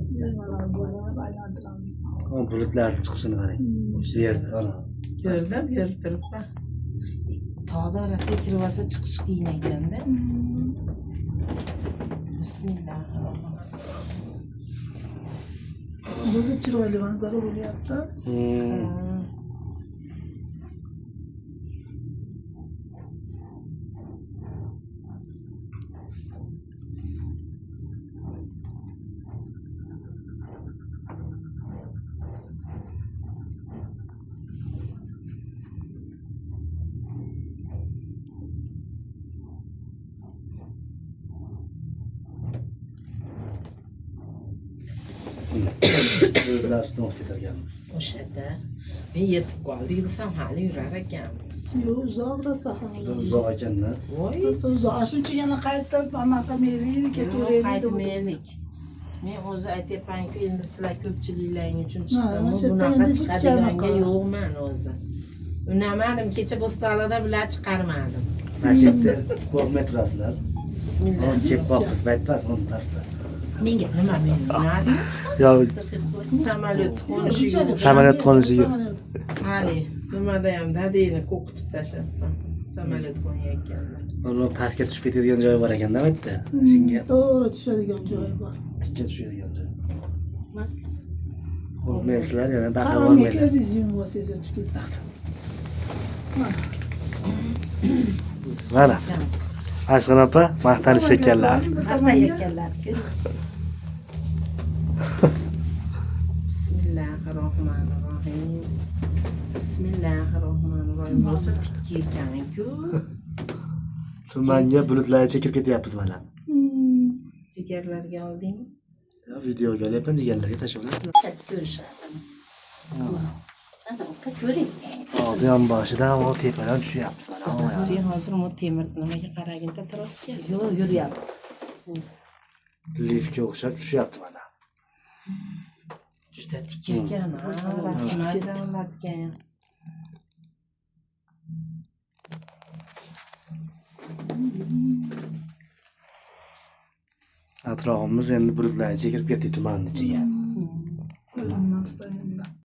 Bo'lsa. Bemalol bo'lib aylantiramiz. O bulutlar chiqishini qarang. Yer ana. Ko'rdim, ko'rib turibman. Tog'da orasiga kirib olsa chiqish qiyin ekanda. Bismillahirrohmanirrohim. O'zi chiroyli manzara bo'lyapti. Bulutlar ustidan o'tib ketarkanmiz. O'shada men yetib qoldik desam hali yurar ekanmiz. Yo'q, uzoq rosa Juda hali. uzoq ekanda. Voy, Rosa uzoq. A shuncha yana qaytib anaqa qilmaylik, ketaveraylik. qaytmaylik. Men o'zi aytyapmanku, endi sizlar ko'pchiliklarning uchun Ha, chiqdim. shu yerda Bunaqa endi hech chiqadiganga anaqa. yo'qman o'zi. Unamadim, kecha Bo'stonliqda bular chiqarmadim. Mana shu yerda qo'rqmay turasizlar. Bismillah. Uni kelib qolibmiz, aytmas, uni pastda. Menga. Nima men nima? Yo, Samolyot qo'nishiga Samolyot qo'nishiga. Hali nimada ham dadangni qo'rqitib tashlabman. Samolyot qo'nayotganda. Uni pastga tushib ketadigan joyi bor ekanda bu yerda. Shunga To'g'ri tushadigan joyi bor. tikka tushadigan joy. Qo'rqmaysizlar, yana baqirib Qaramang, olmanglar. o'zingiz yumib olsangiz o'tib ketadi. Mana. Ashxon opa maqtanish ekanlar. Maqtanayotganlar-ku. Bismillahirrohmanirrohim. Bismillahirrohmanirrohim. Rosa tikka ekan-ku. Tumanga bulutlar ichiga kirib ketyapmiz mana. Jigarlarga oldingmi? Ya, videoga olyapman, jigarlarga tashlab olasizlar. Ko'rishadi. Ana opa ko'ring. Oldi yon boshidan o tepadan tushyapmiz mana. Sen hozir bu temir nimaga qaraginda trosga? Yo'q, yuryapti. Liftga o'xshab tushyapti mana. Juda tikka ekan. Ha, rahmat davlatga. Atrofimiz endi bulutlar ichiga kirib ketdik, tumanni ichiga.